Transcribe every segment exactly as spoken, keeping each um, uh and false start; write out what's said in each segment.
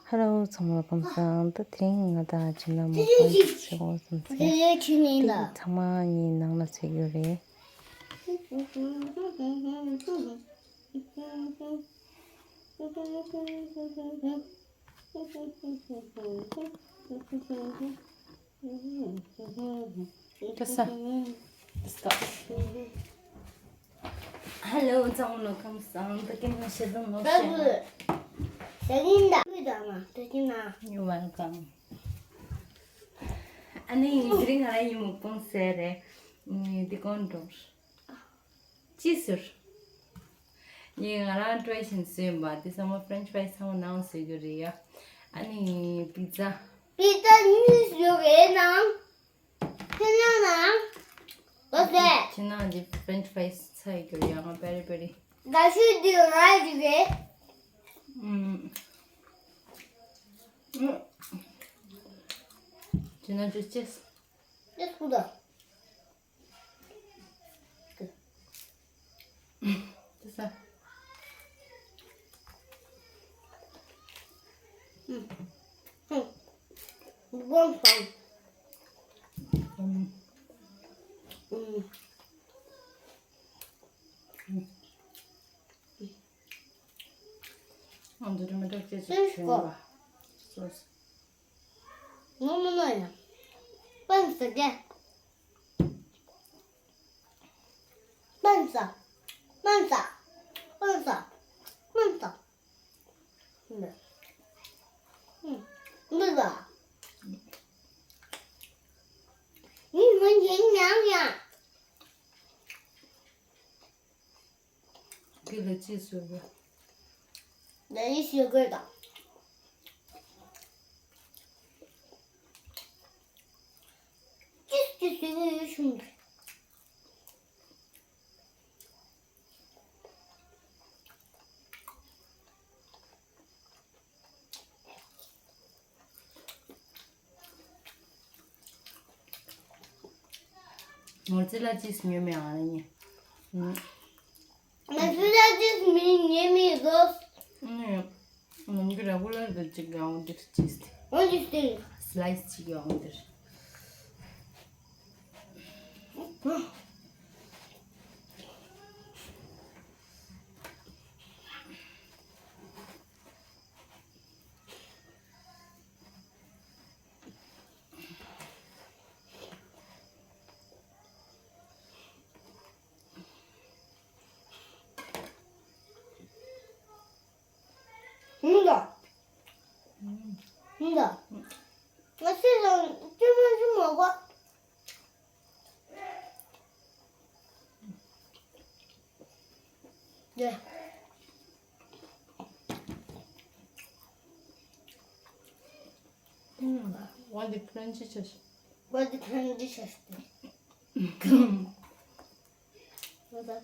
ཧེ་ལོ། ཚང་མ་ལ་ཁམས་བཟང་། ད་དེ་རིང་ང་དང་ཁྱིམ་ནང་མོག་པང་བྱེད་འོང་བསམ་སོང་། དེ་ཚང་མ་ངའི་ནང་ལ་བྱེད་རྒྱུ་རེད། ཀ་ས། ཀ་ས། ཧེ་ལོ། ཚང་མ་ལ་ཁམས་བཟང་། ད་གིན་ང་ཤེས་དང་ནོར་ཤེས། ད་གིན་ད་གིན་ད་ང་ད་གིན་ན། You're welcome. ཨ་ནི་དེ་རིང་ང་རང་གི་མོག་པང་ཟེར་རེད། འདི་གོན་འགྲོ། ཅི་ཟེར། ངས་ང་རང་ཀྲོའི་ཤིན་བཟོས་ཡིན་པ། འདི་ཚང་མ་French fries ཚང་མ་ནང་བཟོས་རྒྱུ་རེད་ཡ། ཨ་ནི་པི་ཛ། པི་ཛ་གཉིས་ཡོད་རེད་ནང་། ཁྱེད་རང་ནང་། ལོ་ཟེར། ཁྱེད་རང་འདི་French fries ཚ་ཡི་རྒྱུ་རེད་ཡ། ང་པེ་རི་པེ་རི། དགའ་ཤོས་འདི་ང་ཡི་རེད། ཨུམ། ཁྱེད་རང་ཅོ་ཅེས། ཅེས་ཁུ་ད། ཏི་ས། ཧུམ། ཧུམ། སྒོམ་སོང་། ཧུམ། ཧུམ། ཨ་འདི་རི་མི་འདྲ་སྐད་ཅིག་ཤེས་པ། སོ་སོ། ངོ་མ་ནོ་ཡ། པན་ས་རྒྱ། པན་ས། པན་ས། པན་ས། པན་ས། འདི་ལ། ངའི་མིང་ཡིན་ཡང་ཡང་། འདི་ལ་ཅི་ཟེར་དགོས། ལ་ཡི་ཞུ་དགོས་དང་། ཅི་ཅི་ཟེར་གི་ཡོད་བྱུང་། ང་ཚོ་ལ་ཅིས་ཉོས་མེད་ཨ་ནི། ང་ཚོ་ལ་ཅིས་མི་ཉོས་མེད་རོ། ནི། ང་ཚོ་ར་གུ་ལར་དུ་ཅིག་ཡོང་འདིར་ཅིས་ཏེ། ཨོ་ཅིས་ཏེ། སི་ལའི་སི་ཅིག་ཡོང་འདིར། ཧུམ་ད། ཧུམ་ད། ང་ཚོས་ལ་ཅི་མ་ཅི་མ་གོ། ཡ། ཨུམ། What the French teacher? What the French teacher? What the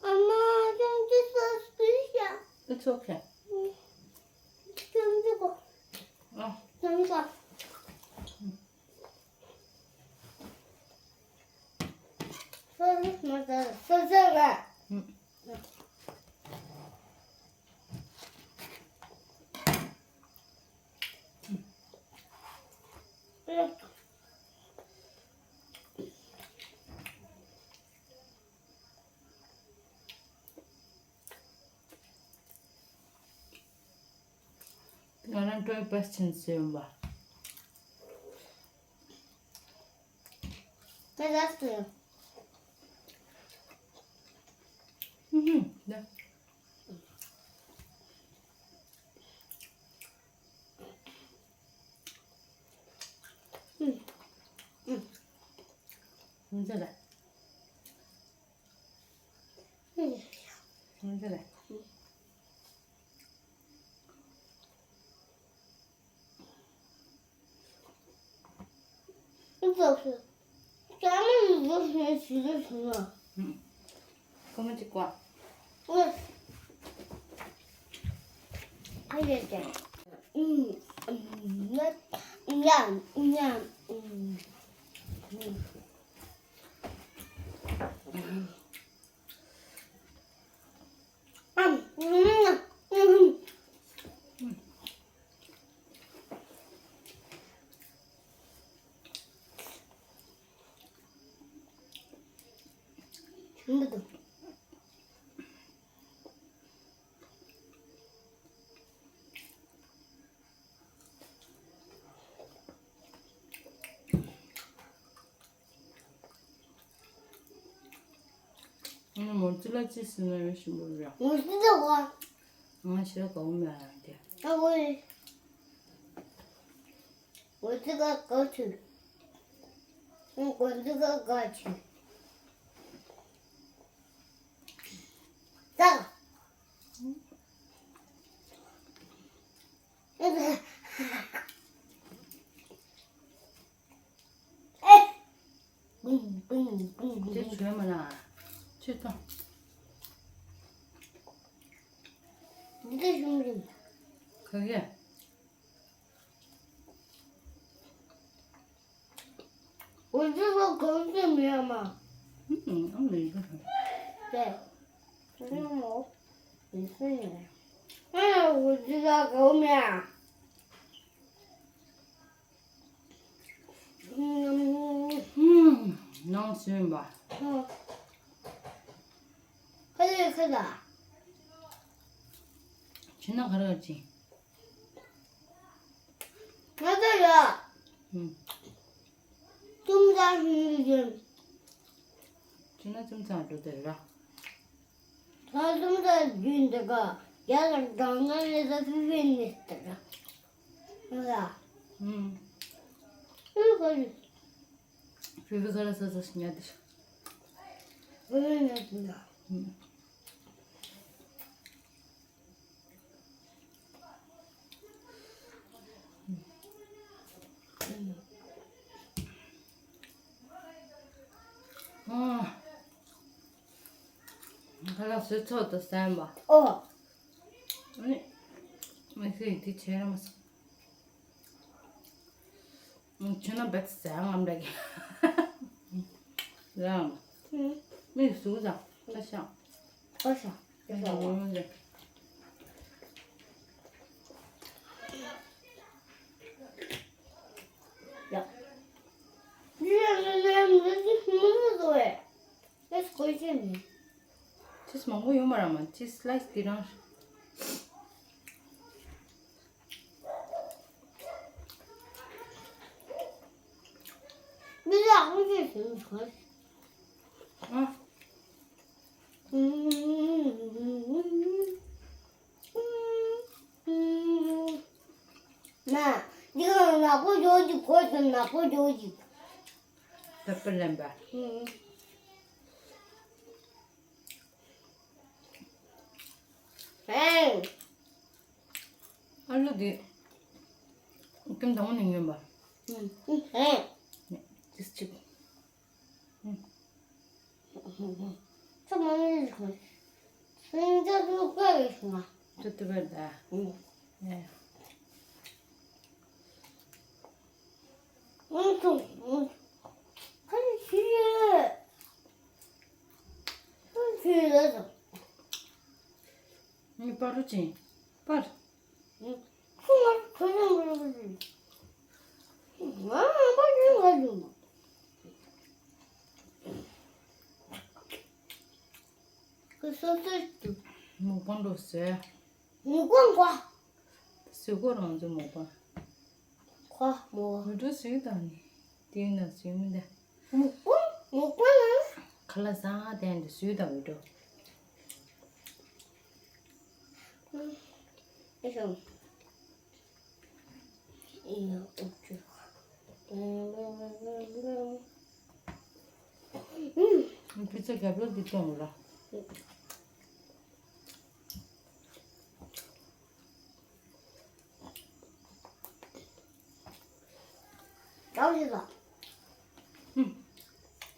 Mama, don't you so special? It's okay. Don't you go? Oh. Don't you go? Sorry, mother. Sorry, sorry. Mm. ང་རང་ཀྲོའི་པས་ཆེན་སོན་པ། That's good. ཧུམ་ཧུམ། ད། ཧུམ། ཧུམ། ཧུམ་ཟེར་ལ། ཧུམ་ཟེར་ལ། ཀོ་མ་ཅིག་གོ། ཨ་ཡེ་ཀྱང་། ཉམ་ཉམ། ཨ་ནི་མོ་ཙི་ལ་ཅི་ཟེར་ན་ཡོད་ཞིམ་པོ་རེད། མོ་ཙི་ལ་བ། ང་ཞེ་དགའ་བོ་མེད་ཨ་དེ། ཨ་ཝེ། མོ་ཙི་ལ་དགའ་ཆུ། མོ་ཙི་ལ་དགའ་ཆུ། ཙག་དེ་བྱོས་མ་ན། ཁྱོད་ཐོངས། འདི་ག་ཞུམ་རིང་། ག་གེ། འོ་ཙི་ལ་གང་ཙམ་ཡོད་མ། ཨུམ་ཨ་མི་འདུག་ཟེར། ཏེ། ཨུམ་འོ། མི་སྲིད་ཡིན། ཨ་འོ་ཙི་ལ་གང་མེད་ཨ། ཨུམ། ནང་སུན་པ། ཁ་ལས་ཁ་ལ། ཁྱི་ན་ག་རེ་ཅི། ང་ཚོ་ཡ། ཨུམ། ཙུམ་ཙ་ཧྲུལ་ཡིན། ཅི་ན་ཙུམ་ཙ་འགྲོ་དེ་ར། ད་ཙུམ་ཙ་རྒྱུན་འདི་ག་ཡ་ལ་འགྲོ་ན་ལས་ད་ཕི་ཕི་ནི་ལྟ་ར། ང་ལ། ཨུམ། ཨུ་ག་རེ། ཕི་ཕི་ག་ལ་ས་ས་ཉ་དེ། ཨུ་ཉ་དེ་ལ། ཨུམ། ཨ། ཁ་ལག་བཟོས་ཚར་དུས་ཟ་ཡིན་པ། ཨོ། ཨ་ནི། མི་ཚེ་ཡི་དེ་བྱས་ར་མ་སོང་། ཁྱོད་རྣམ་པས་ཟ་ཡང་ངམ་འདྲ་གི། རང་། མི་སུ་ཟ་ཁ་ཤ། ཁ་ཤ། ཁ་ཤ་ངོ་མ་ཟ། ཡ། ཅིས་མང་པོ་ཡོད་མ་རེད་མ། ཅིས་སི་ལའི་སི་དེ་རང་། མི་ལ་ཧུང་ཅིས་ཟེར་ནི་གོ། ཨ། ན། འདི་ག་ནག་པོ་ཡོད་ཅིག་གོ་ཟེར་ནག་པོ་ཡོད་ཅིག་ད་པར་ལེན་པ། ཧེ། ཨ་ལུ་དེ་ཀུན་དང་པོ་ནས་ཉོས་པ། ཧེ། ཅིས་ཅིག་ཚོ་མ་ནི་ཁོ། སེང་ལྕམ་ལུག་པ་རེད་སོང་ང་། ཚོ་ཏི་བར་ད། ཨེ། ཨུ་ཚོ། ཁ་ནི་ཤི་ཡོད། ཁ་ནི་ཤི་ཡོད་དོ། ངའི་པ་རུ་ཅན། པར། ཁོ་ང་ཁོ་ང་ང་ང་ང་ང་ང་ཁོ་སོ་སོ་ཏུ། མོག་པང་འགྲོ་ཟེར། མོག་པང་གོ། ཟེར་གོ་རང་ཚོ་མོག་པང་། ཁོ་མོ། མི་འགྲོ་ཟེར་དང་ནི། དེ་ན་ཟེར་མི་འདའ། མོག་པང་མོག་པང་ན། ཁ་ལག་བཟང་དན་དུ་ཟོས་དང་འོས་འགྲོ། ཨེ་ཤོང་། ཨེ་ཡ་ཨུ་ཅུ། ཨུམ། ཕི་ཚ་རྒྱབ་ལོགས་འདི་གཏོང་ར།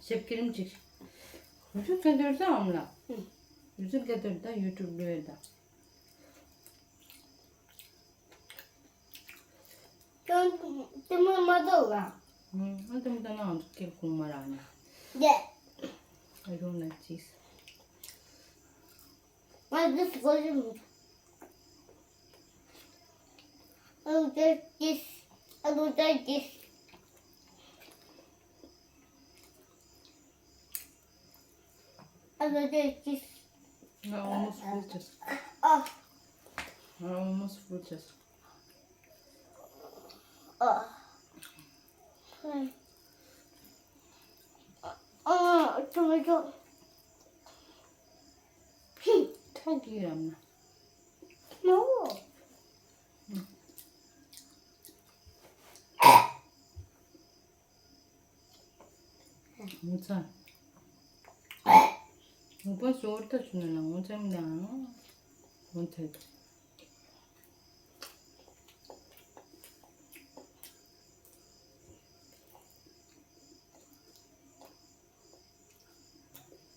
ཞིབ་ཀྱི་རིམ་གཅིག་ཡུ་ཊུབ་སྐད་དོར་ད་ཨམ་ལ། ཡུ་ཊུབ་སྐད་དོར་ད་ཡུ་ཊུབ་ལོས་ད། ཀྱང་ལྟད་མོ་མ་གཏོགས་ལ། ཨ་ལྟད་མོ་ལྟ་ན་ང་ཚོ་སྐད་ཁུག་མ་རག་ན། ཡེ། I don't like cheese. But this version. I don't like this. I don't like this. I don't like this. I almost full chest. Oh. I almost full chest. Oh. Oh, tomato. Thank you, Ramna. No. ངོ་ཚ། ངོ་པ་ཞོར་ད་ཆུ་ན་ལ་ངོ་ཚ་མི་དང་། ངོ་ཚ།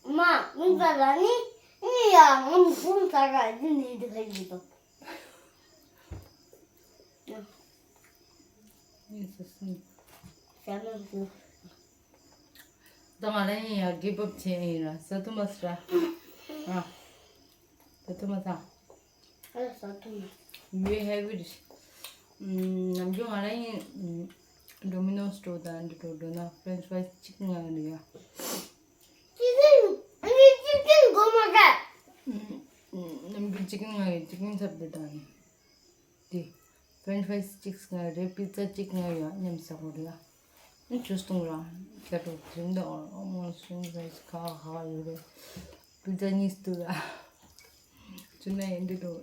མ། མི་ཚ་ལ་ནི་ནི་ཡ་ང་མི་ཁུང་ཚ་ར་འདི་ནི་འདི་ག་ཡིན་དོ། ཡིན་ས་སུ། ཟ་མ་ཟ། ད་ང་ལ་ཡིན་ཡ་གི་བབ་ཆེ་ཡིན་ར་ས་ཐུ་མ་སི་ར། ཨ། ས་ཐུ་མ་ས། ཨ་ས་ཐུ་མ། ཡུ་ཧེ་བི་རི། ནམ་རྒྱུན་ང་རང་ཡིན། ཌོ་མི་ནོ་སི་སི་ཊོར་དང་འདི་འགྲོ་འགྲོ་ན་ཕ་རེན་ཆི་ཕ་རའི་སི་གཅིག་ང་ཡོད་ཡ། ཅི་ཀིན། ཨ་ནི་ཅི་ཀིན་གོ་མ་ཟ། ནམ་རྒྱུན་ཅི་ཀིན་ང་ཡོད་ཅི་ཀིན་ཚབ་དེ་དང་ནི། དེ། ཕ་རེན་ཆི་ཕ་རའི་སི་གཅིག་ང་རེད། པི་ཛ་གཅིག་ང་ཡོད་མཉམ་ཟ་དགོས་རེད་ཡ། ཨ་ཇུས་བཏུང་ར། ཀྱ་ཏོ་དྲིན་དང་ཨོ་མོ་སུན་ཕ་རེན་ཆི་ཕ་རའི་སི་ག་ག་ཡོད་རེད། པི་ཛ་གཉིས་འདུག་ར། ཅི་ན་ཡིན་འདི་འགྲོ་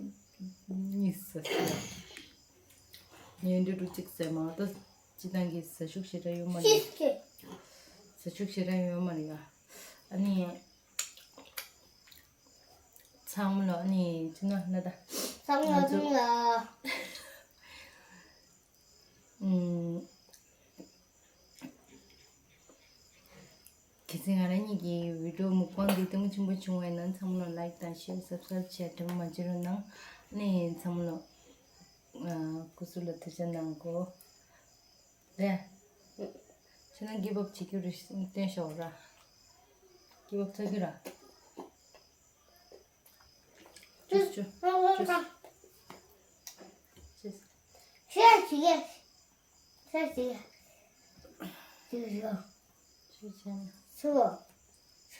གཉིས་ཟ་ཟ། ངས་འདི་འགྲོ་གཅིག་ཟ་མ་ད། སྤྱི་བཏང་གི་ཟ་ཤུགས་ཞེ་དྲག་ཡོད་མ་རེད། ཟ་ཤུགས་ཞེ་དྲག་ཡོད་མ་རེད་ཡ། ཨ་ནི། ཚང་མ་ལོ་ཨ་ནི་ཅི་ན་ན་ད། ཚང་མ་ང་ཚོ་ཚང་ལ། ཨུམ། གལ་སྲིད་ང་རང་ཉིད་ཀྱི་བི་ཌི་ཡོ་མུག་པང་འདི་ལྟད་མོ་ཆེན་པོ་བྱུང་བས་ན་ཚང་མ་ལ་ལའིཀ་དང་ཤེར་སབ་སི་ཀ་རའིབ་བྱས་དྲན་པ་མ་བརྗེད་རོགས་གནང་། ཨ་ནི་ཚང་མ་ལ་སྐུ་གཟུགས་ལ་ཐུགས་ཅག་གནང་གོ། ལེ། ཁྱེད་རང་གིབ་ཨབ་བྱེད་རྒྱུ་རེད་བསྟན་ཤོག་ར། གིབ་ཨབ་ཚར་རྒྱུ་ར། ཅུས་ཅུས་ཅུས། ཅུས། ཤེས་བྱེད་ཡས། ཤེས་བྱེད་ཡས། ཅུས་ཅུས། ཅུས་ཅུས། སུ།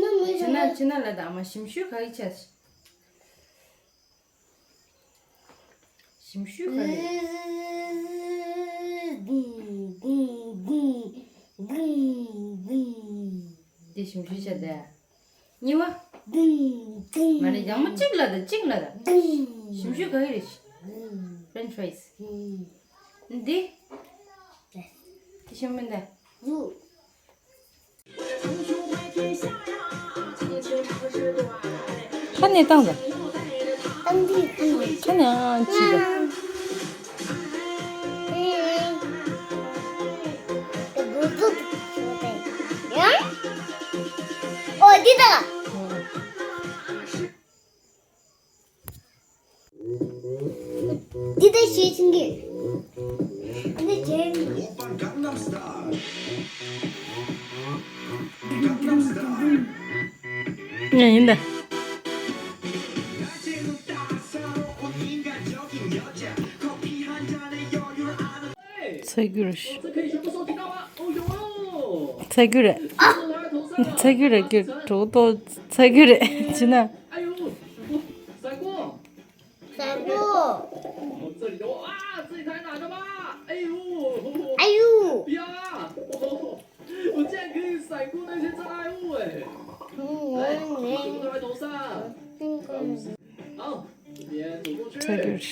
སུ། ཕྱི་ན་ཕྱི་ན་ལ་དྭགས་མ་ཞིམ་ཤོས་ག་གི་ཆ། ཞིམ་ཤོས་ག་རེ། འདི་ཞིམ་ཤོས་བྱ་དེ། གཉིས་པ། མ་ནི་ཡང་མོ་གཅིག་ལ་དང་གཅིག་ལ་དང་། ཞིམ་ཤོས་ག་གི་རེད། French fries། འདི། འདི་ཞིམ་མིན་ད། ཁ་ནས་བཏང་ཟ། ཁ་ནས་ཨང་ཅི་ཟ། ཨོ་འདི་ད། འདི་ལྟར་བྱེད་ཀྱིན་གྱི། འདི་བྱེད་ཀྱིན་གྱི། ཡིན་ད། ཚ་གྱུར། ཚ་གྱུར་རེད། ཚ་གྱུར་རེད། གྱུར་གྲོགས་ཏོ་ཚ་གྱུར་རེད། ཅི་ན། ཟ་གོ། ཨ་ཡུ། ཚ་གྱུར།